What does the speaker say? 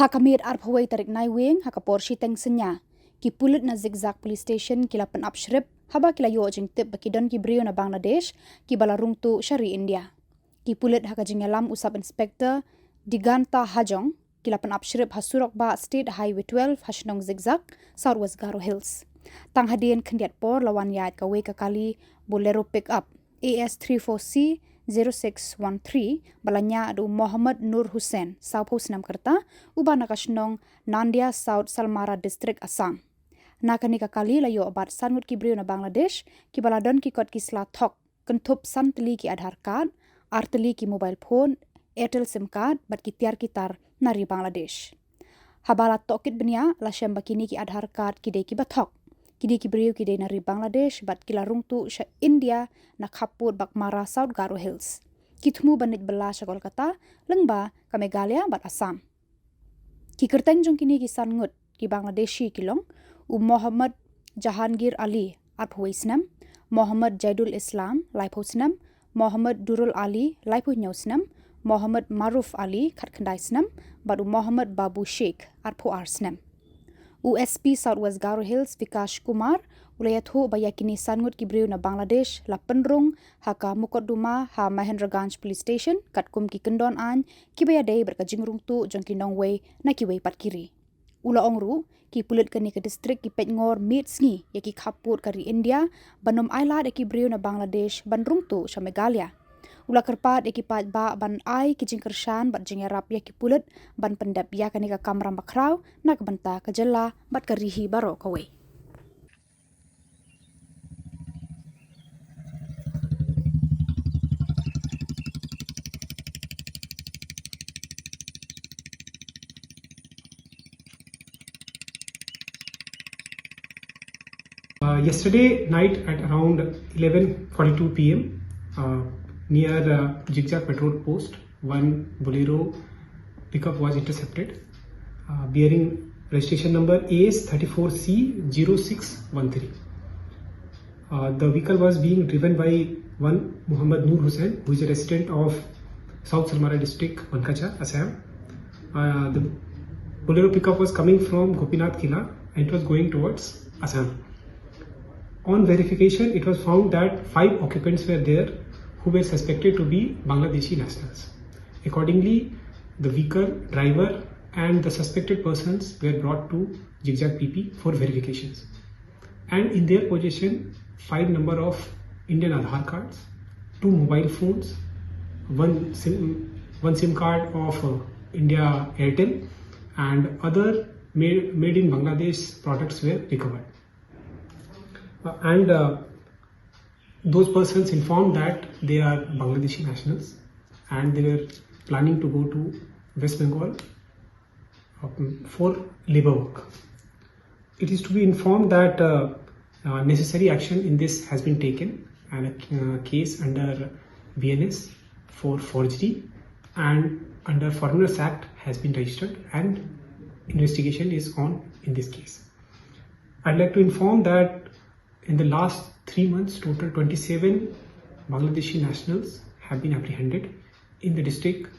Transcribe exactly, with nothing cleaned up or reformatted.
Ha ka miet arphew wei tarik Naiwieng, ha ka por shiteng synñia, ki pulit na Zikzak Police Station ki la pynap shrip haba ki la ïoh jingtip ba ki don ki briew na Bangladesh kiba la rung tuh sha ri India. Ki pulit ha ka jingïalam u Sub Inspector Diganta Hajong ki la pynap shrip ha surok bah State Highway twelve ha shnong Zikzak, South West Garo Hills. Tang hadien khyndiat por la wan ïaid kawei ka kali Bolero pickup A S three four C zero six one three ba la ñiah da u Mohammad Nur Hussain, sawphew snem ka rta, uba na ka shnong Nandia, South Salmara District, Assam. Na kane ka kali la ïoh bat san ngut ki briew na Bangladesh kiba la don ki kot ki sla thok, kynthup san tylli ki Aadhaar card, ar tylli ki mobile phone, Airtel SIM card bad ki tiar ki tar na ri Bangladesh. Haba la tohkit bniah la shem ba kine ki Aadhaar card ki dei kiba thok. Kine ki briew ki dei na ri Bangladesh bad ki la rung tuh sha India na khappud Baghmara, South Garo Hills. Ki thmu ban leit bylla sha Kolkata lyngba ka Meghalaya bad Assam. Ki kyrteng jong kine ki san ngut ki Bangladeshi ki long u Mohammad Jahangir Ali, arphew wei snem, Mohammad Jaidul Islam, laiphew snem, Mohammad Durul Ali, laiphew hynñiew snem, Mohammad Maruf Ali, khatkhyndai snem, bad u Mohammad Babu Sheikh, arphew ar snem. U S P South West Garo Hills, Vikash Kumar, u la ïathuh ba ïa kine san ngut ki briew na Bangladesh la pynrung ha ka mukotduma ha Mahendraganj Police Station katkum ki kyndon aiñ kiba ïadei bad ka jingrung tuh jong ki nongwei na kiwei pat ki ri. U la ong ruh, ki pulit kane ka district ki peit ngor miet sngi ïa ki khappud ka ri India ban ym ailad ïa ki briew na Bangladesh ban rung tuh sha Meghalaya. U la kyrpad ïa ki paidbah ban ai ki jingkyrshan bad jingïarap ïa ki pulit ban pyndep ïa kane ka kamram bakhraw na ka bynta ka jylla bad ka ri hi baroh kawei. Uh, yesterday night at around eleven forty-two p m, uh, near, uh, Zikzak Patrol Post, one Bolero pickup was intercepted, uh, bearing registration number A S thirty-four C zero six one three. Uh, the vehicle was being driven by one Muhammad Nur Hussain, who is a resident of South Salmara district, Mankacha, Assam. Uh, the Bolero pickup was coming from Gopinath Kila and it was going towards Assam. On verification, it was found that five occupants were there who were suspected to be Bangladeshi nationals. Accordingly, the vehicle driver and the suspected persons were brought to Zikzak P P for verifications. And in their possession, five number of Indian Aadhaar cards, two mobile phones, one SIM, one SIM card of, uh, India Airtel, and other made, made in Bangladesh products were recovered. Uh, and, uh, those persons informed that they are Bangladeshi nationals and they were planning to go to West Bengal, uh, for labor work. It is to be informed that, uh, uh, necessary action in this has been taken and a, uh, case under B N S for forgery and under Foreigners Act has been registered and investigation is on in this case. I'd like to inform that in the last three months, total twenty-seven Bangladeshi nationals have been apprehended in the district